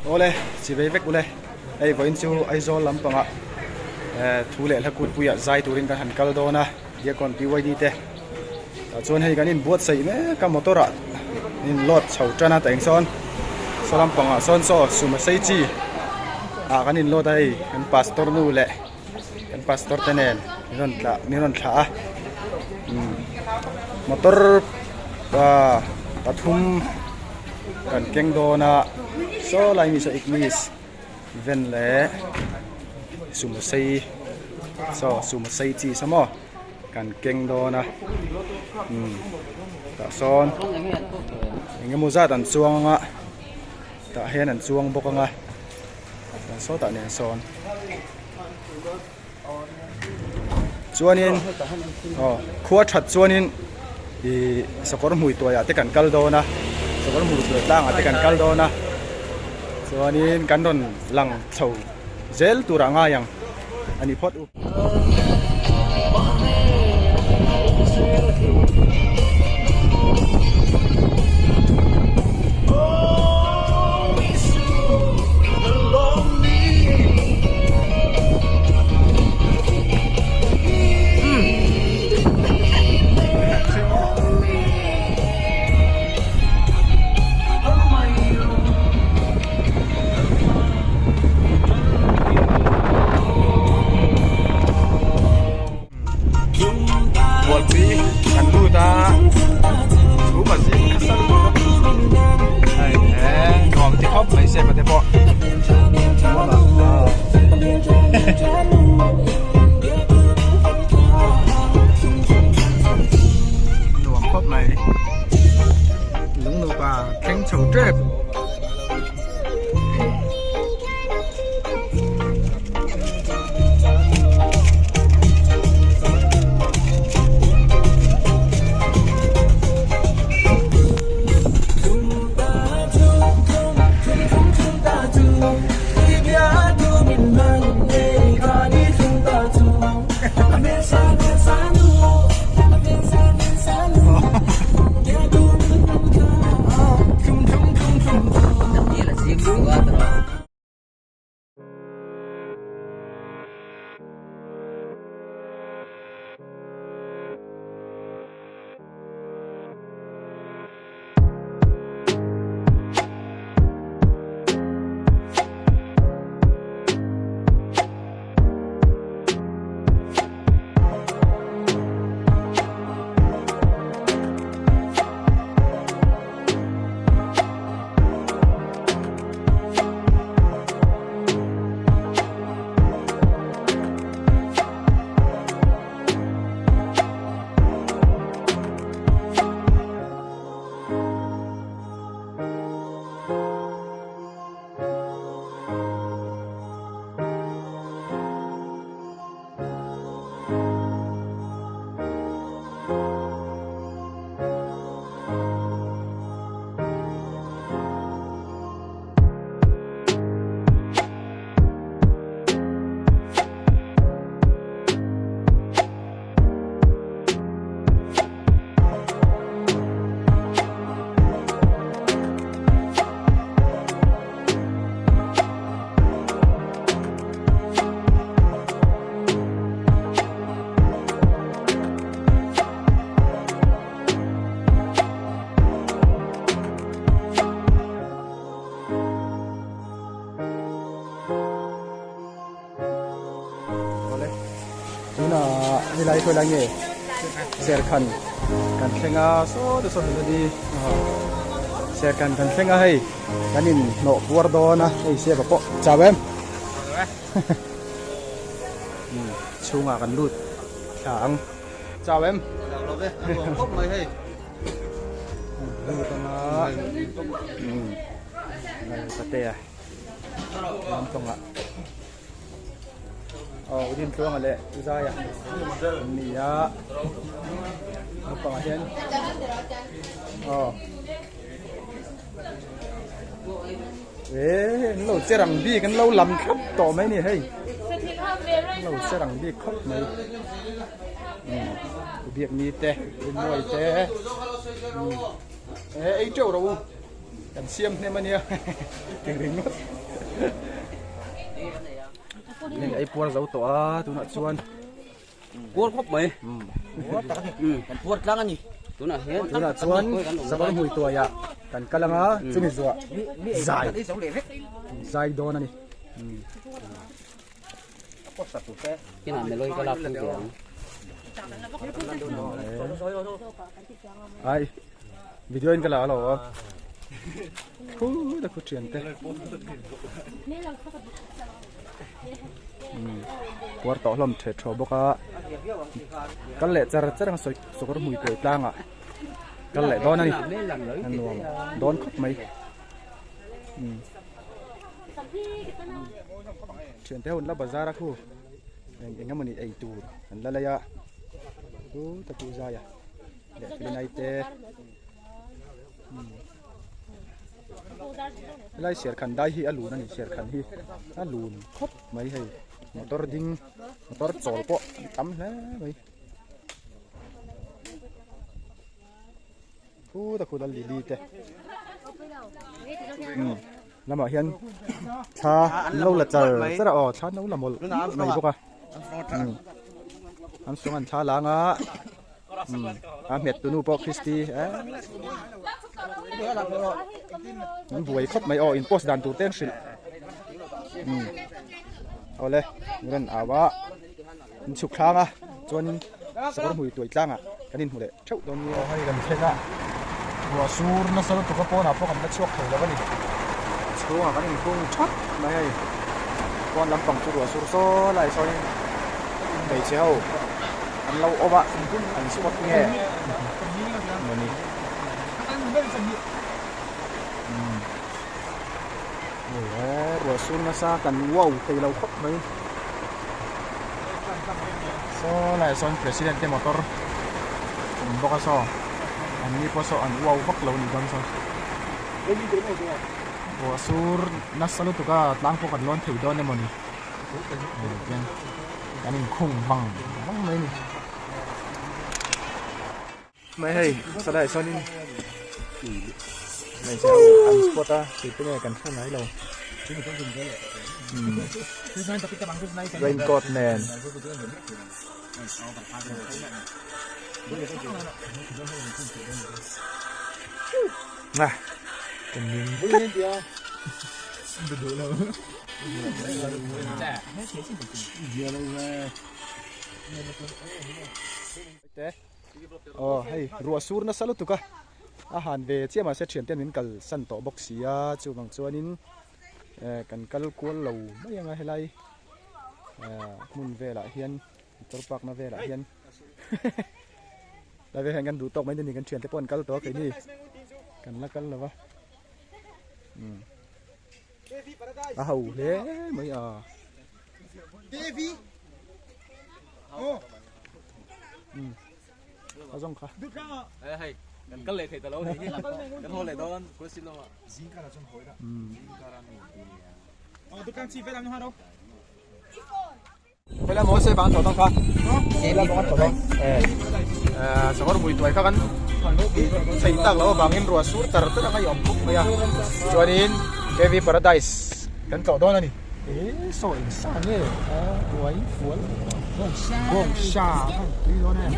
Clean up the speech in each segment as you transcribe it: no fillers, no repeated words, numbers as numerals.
Awle, chivei vek ule. Hei vawiin chu Aizawl lampangah thu leh hla kutpuiah zai turin kan han kal dawn a, Diakon PYD te. Tah chuan hei kan inbuatsaih mek a, motor ah in load chho tan a, tah eng sawn saw lampangah sawn saw suma sei chi ah kan in load a hei kan pastor nu leh kan pastor te nen min rawn tlah min rawn thlah a umm motor ah pathum kan keng dawn a saw lai mi saw ignis ven leh sumo sei saw sumo sei chi saw maw kan keng dawn a umm tah sawn eng emaw zat an chuang anga tah hian an chuang bawk anga chuan sawtah nen sawn chuanin aw khua that chuanin ih sakawr hmui tuaiah te kan kal dawn a sakawr hmui tuai tlangah te kan kal dawn a chuanin kan rawn lang chho zel turah ngai ang a ni phawt u. Bualpui kan lut a chhum a zing nasa lutuk a hei he nuam ti khawp mai se pate pawh nuam khawp mai lung nupa thleng chho tep. Awle tunah helai khawi lai nge serkhan kan thleng a saw te saw hmun ani serkhan kan thleng a hei kan in hnawh puar dawn a hei siapa pawh chau em chhungah kan lut thla ang chau em Chau lo ve a nuam khawp mai hei lut anga patea lampangah aw Dintluanga leh Zaia an ni a lampangah hian aw eh an lo che rang bik an lo lam thlap tawh mai a ni hei an lo che rang bik khawp mai biakni te rinmuai te eh ei teuh rawh u. Kan siam hnem ania ti ringawt. Hei ei puar zo tawh a tunah chuan puar khawp mai. Kan puar tlang a ni. Tunah hian tunah chuan Sakawr hmui tuaiah kan kal anga chumi zuah zai zai dawn a ni. Kinah meloi ka lak thung ve ang. Ai video in ka la alo a khu ta khu thian te puar tawh hlawm the thaw bawk a kal leh char char ang sawi sawkawr hmui kuai tlangah kal leh dawn a ni a nuam dawn khawp mai. Thiante ho an la bazar a khu eng eng emawni ei tur an la lei a chu ta chu zai a leh filinai te helai serkhan dai hi a lun a ni serkhan hi a lun khawp mai hei motor ding motor chawl pawh an tam hle mai. Khu ta khu lal lili te lamah hian thla an lo la char char a aw thla an lo la mawlh mai bawk a an sawng an thla lang a a hmet tunu pawh Christy eh an buai khawp mai aw in post dan tur te an hrilh awle an rawn au a an chhuk thlang a chuanin sakawr hmui tuai tlangah kan inhmu leh. Theuh dawn nia. Hei kan thleng a, ruah sur nasa lutuk a pawnah pawh kan la chhuak thei lo a ni. Chhungah kan inkhung thap mai hei. Pawn lampang chu ruah sur saw lai sawin hmeichhe ho an lo awm a, an spot nge mawni. Hei he ruah sur nasa kan wow thei lo khawp mai. Saw lai sawn president te motor awm bawk a saw an ni pawh saw an uau vak lo a nih dawn saw ruah sur nasa lutuk a tlang pawh kan lawn thei dawn emaw ni tian kan inkhung vang vang mai a ni. Mai hei salai sawnin hmeichhe ho an spot a tih te nge kan hre ngai lo raincoat nen a ka ning tlat. Aw hei ruah sur nasa lutuk a a han ve chiah mahse thian ten min kal san tawh bawk si a chuvang chuanin eh kan kal kual lo mai anga helai eh hmun velah hian motor park na velah hian lai velah hian kan duh tawk mai ni kan thian te pawh an kal tawh a keini kan la kal lo va umm a ho hle mai a. A zawng kha. Hei kan kal leh thei ta lo ni hi kan haw leh dawn kawlsin lamah. Helai maw se bang tawh dawn kha. Helai maw tawh dawn. Eh sakawr mui tuai kha kan chei tak lo avangin ruah sur tar tar anga i awm khawp mai a. Chuanin KV Paradise kan tlawh dawn a ni. E saw eng sa nge a uai fual bawng sa khan tui dawn em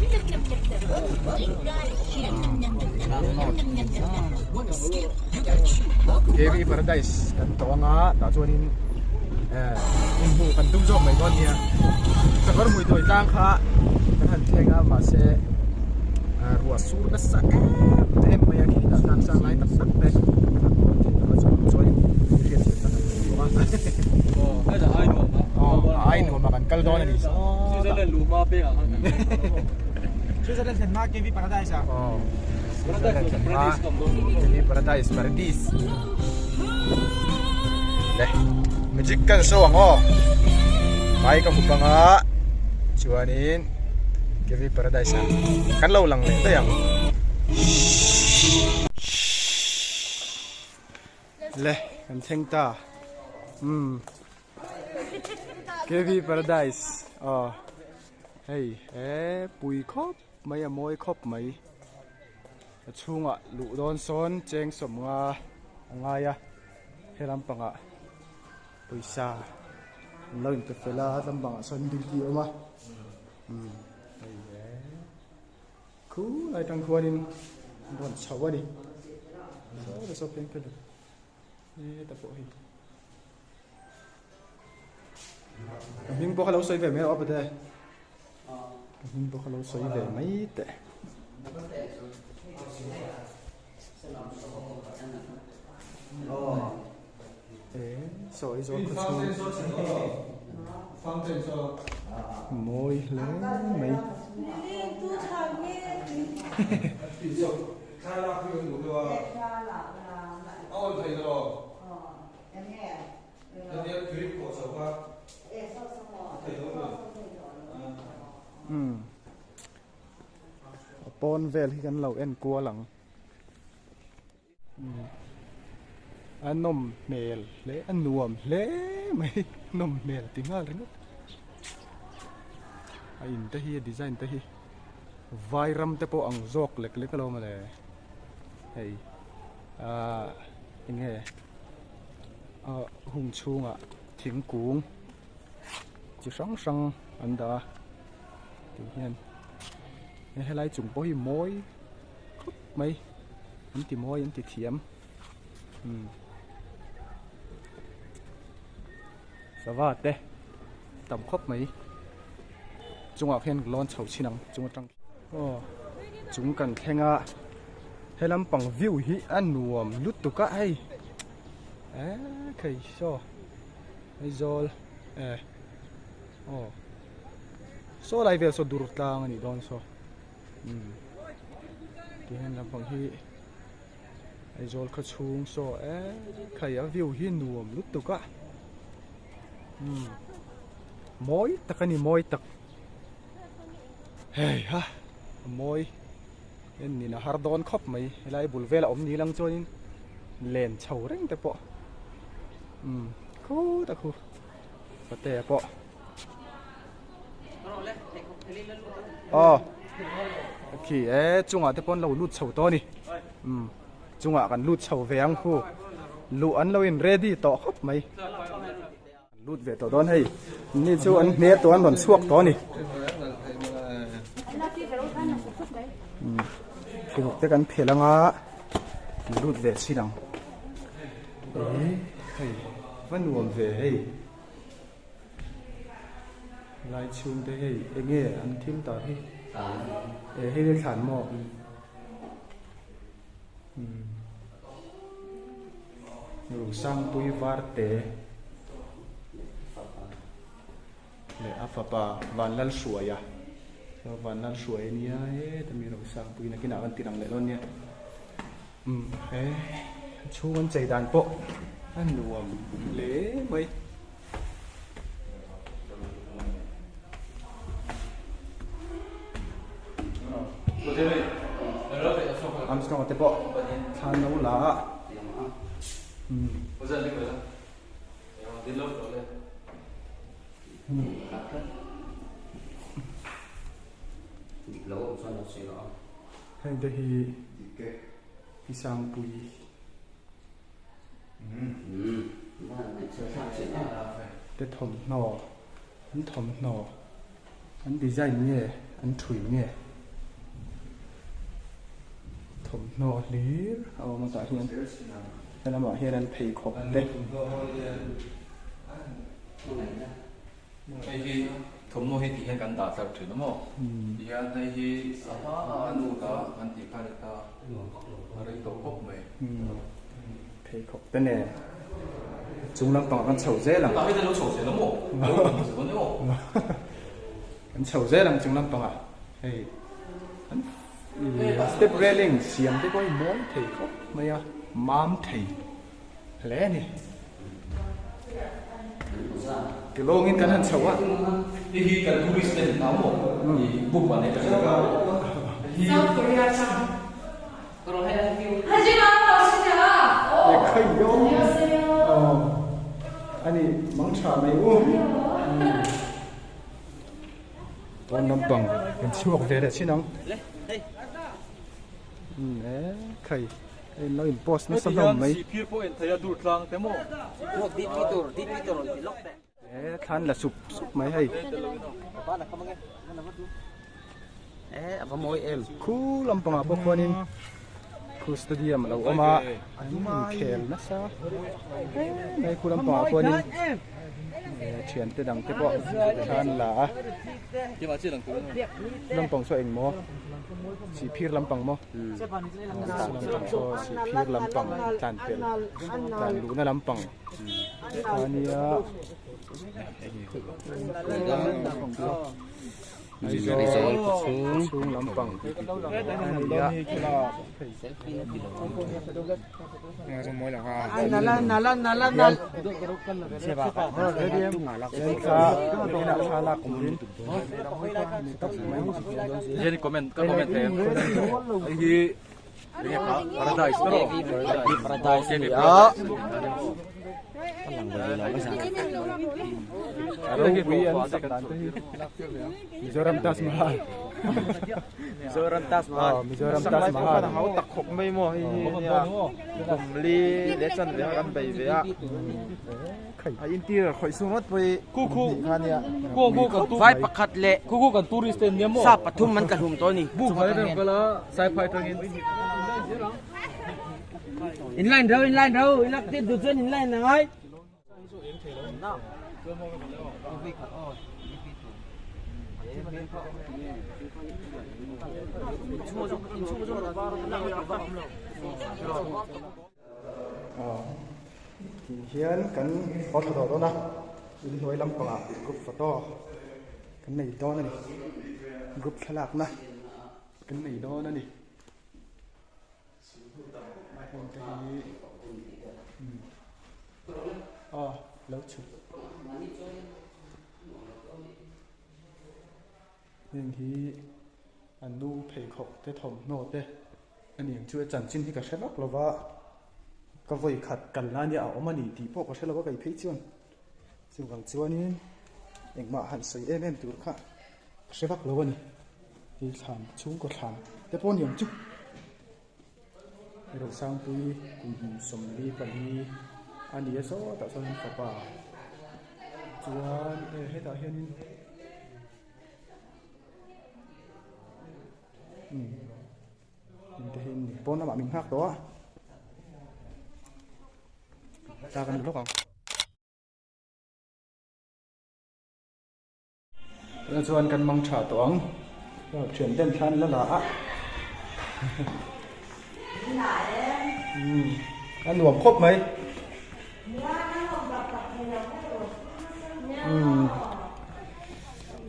KV Paradise kan tawh anga tah chuanin eh inhmuh kan tum zawk mai dawn nia sakawr hmui tuai tlang kha kan han thleng a mahse ruah sur nasa em em mai a khi tah tlang sang lai tak tak te kan han thei lo a chuan hriat thiam tak an Ai nuam a kan kal dawn a ni. Switzerland luh hma pek ah khan kan kal dawn a. Switzerland thlen hma KV Paradise ah. Switzerland thlen hma KV Paradise Paradise. Le magic kan show ang aw. Mai ka hup anga chuanin KV Paradise ah kan lo lang leh daih ang. Le kan thleng ta umm KV Paradise aw hei he pui khawp mai a mawi khawp mai a chhungah luh dawn sawn cheng sawmnga. a ngai a he lampangah pawisa an lo inpe fel a lampangah sawn duty a awm a umm hei e khulai tang khuanin an rawn chho a ni saw te saw pheng phel heta pawh hei ka hming pawh kha lo sawi ve mai rawh a pate. Ka hming pawh kha lo sawi ve mai teh. E sawi zawl khaw chhung mawi hle mai. Umm a pawn vel hi kan lo en kual ang umm a nawm hmel hle a nuam hle mai nawm hmel ti nghal ringawt a in te hi a design te hi vai ram te pawh ang zawk lek lek alawm mawle hei ahh eng nge a hung chhungah thingkung chi hrang hrang an dah a tih hian helai chung pawh hi mawi khawp mai an ti mawi an ti thiam umm sava te tam khawp mai chungah khian lawn chho chhin ang chung atang aw chung kan thleng a he lampang view hi a nuam lutuk a hei eee khei saw Aizawl eh aw saw lai vel saw dur tlang a nih dawn saw umm tihian lampang hi Aizawl khaw chhung saw eee khai a view hi nuam lutuk a umm mawi tak a ni mawi tak hei ha a mawi en nin a har dawn khawp mai helai bul vel a awm ni lang chuanin len chho reng te pawh umm khut a khu patea pawh aw khi e chungah te pawh an lo lut chho tawh a ni umm chungah kan lut chho ve ang khu luh an lo in ready tawh khawp mai. An lut ve tawh dawn hei ni chu an hne tawh an rawn chhuak tawh a ni thinguk te kan phel anga an lut ve chin ang e hei va nuam ve hei lai chhung te hei enge an thil tar hi e hei le thlan maw Rusangpui Varte leh a fapa Vanlalhruaia chuan Vanlalhruaia nia heta mi Rusangpui nakinah kan ti lang leh dawn nia umm he chhung an chei dan pawh a nuam hle mai. Armstrong te pawh thlan lo la a heng te hi Pisangpui Te thawmhnaw an thawmhnaw an design nge an thui nge thawmhnaw hlir a awm a tah hian helamah hian an pheikhawk te. Hei hi thawmhnaw hi tih hian kan dah tlar thin a maw? Ti hian hei hi a hma a nu ta kan tih kha a ni ta, a rei tawh khawp mai. Pheikhawk te nen chung lampangah kan chho zel ang. Tah hian lo chho zel a maw? Lo awm zel dawn emaw? Kan chho zel ang chung lampangah hei an step railing siam te pawh hi mawi thei khawp mai a, mam thei. Hle a ni. Ke lawngin kan han chho a. Hei hi kan tourist te hna maw? I book an ei ta zel a. South Korea tang. E khai yo. Ani mang tha mai u. Pawn lampang kan chhuak ve leh chin ang. E khai. In lo in post nasa hlawm mai. E thlan la sup sup mai hei. E a va mawi em. Khu lampangah pawh khuanin khu stadium a lo awm a an inkhel nasa hle mai khu lampangah khuanin thiante dang te pawh thlan la a lampang saw engmaw sihphir lampang maw lampang saw sihphir lampang tlan pel tlan luhna lampang ania Aizawl khawchhung lampang ania Paradise ania. Mizoram Taj Mahal Mizoram Taj Mahal Mizoram Taj Mahal hau tak khawp mai maw hei hi nia kum li leh chan ve kan bei ve a a intir khawih sung ngawt pawh hi hnih kha nia vai pakhat leh sa pathum an tla hlum tawh a ni in line rau in line rau in lak tir duh chuan in line a ngai. Tih hian kan haw thla tawh dawn a inhnuai lampangah group photo kan nei dawn a ni group thlalakna kan nei dawn a ni. Heng te hi aw lo chhuk heng hi an nu pheikhawk te thawmhnaw te a ni ang chu a chanchin hi ka hre vak lo va ka vawi khat kal na nia a awm a ni tih pawh ka hre lo va kei phei chuan chuvang chuanin engmah han sawi em em tur kha ka hre vak lo a ni. Hei thlan chhungkaw thlan te pawh a ni ang chu Rosangpui kum 44 a ni a sawtah chuan fapa chuan e hetah hianin umm te hi an ni pawn lamah min nghak tawh a tah kan lawk ang. Tunah chuan kan mang tha tawh ang thian ten thla an la la a a nuam khawp mai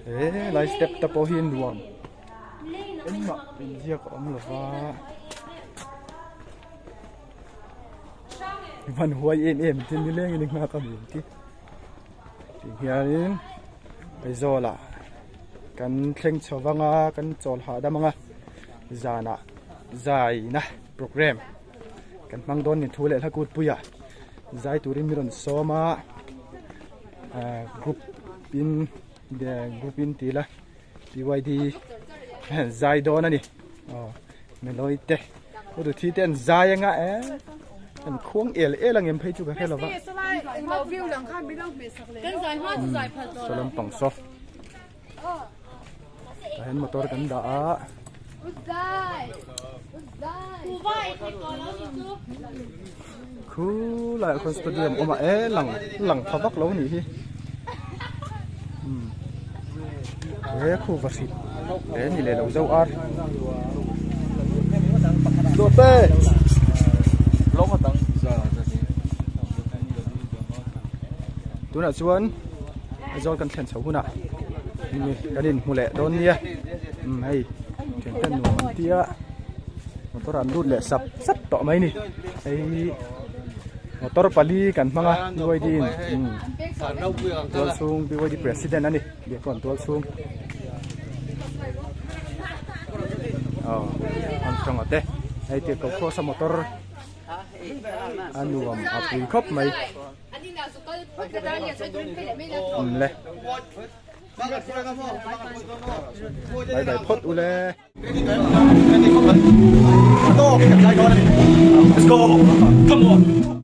he lai step te pawh hi a nuam engmah inziak a awm lo va van huai em em te nilengin i nghak a ni ang tih. Tih hianin Aizawlah kan thleng chho vang a kan chawl hahdam ang a zanah zaina program kan hmang dawn ni thu leh hla kutpuia zai turin mi rawn sawm a group in group in ti ila PYD zai dawn a ni aw melawi te uduthi te an zai anga e an khuang el el ang em phei chu ka hre lova saw lampang saw tah hian motor kan dah a khulaiah khuan stadium awm a e lang lang tha vak lo a nih hi he khu va hrilh he ni leh lo zo ar dawt e tunah chuan Aizawl kan thlen chho hunah kan inhmu leh dawn nia umm hei thian ten nuam an tia motor an lut leh sap sap tawh mai ni hei motor pali kan hmang a BYD in tual chhung BYD president a ni Biakkawn tual chhung aw an tawng te hei tirhkoh cross a motor a nuam a pui khawp mai. Le. Bye bye phawt ule. Let's go. Come on.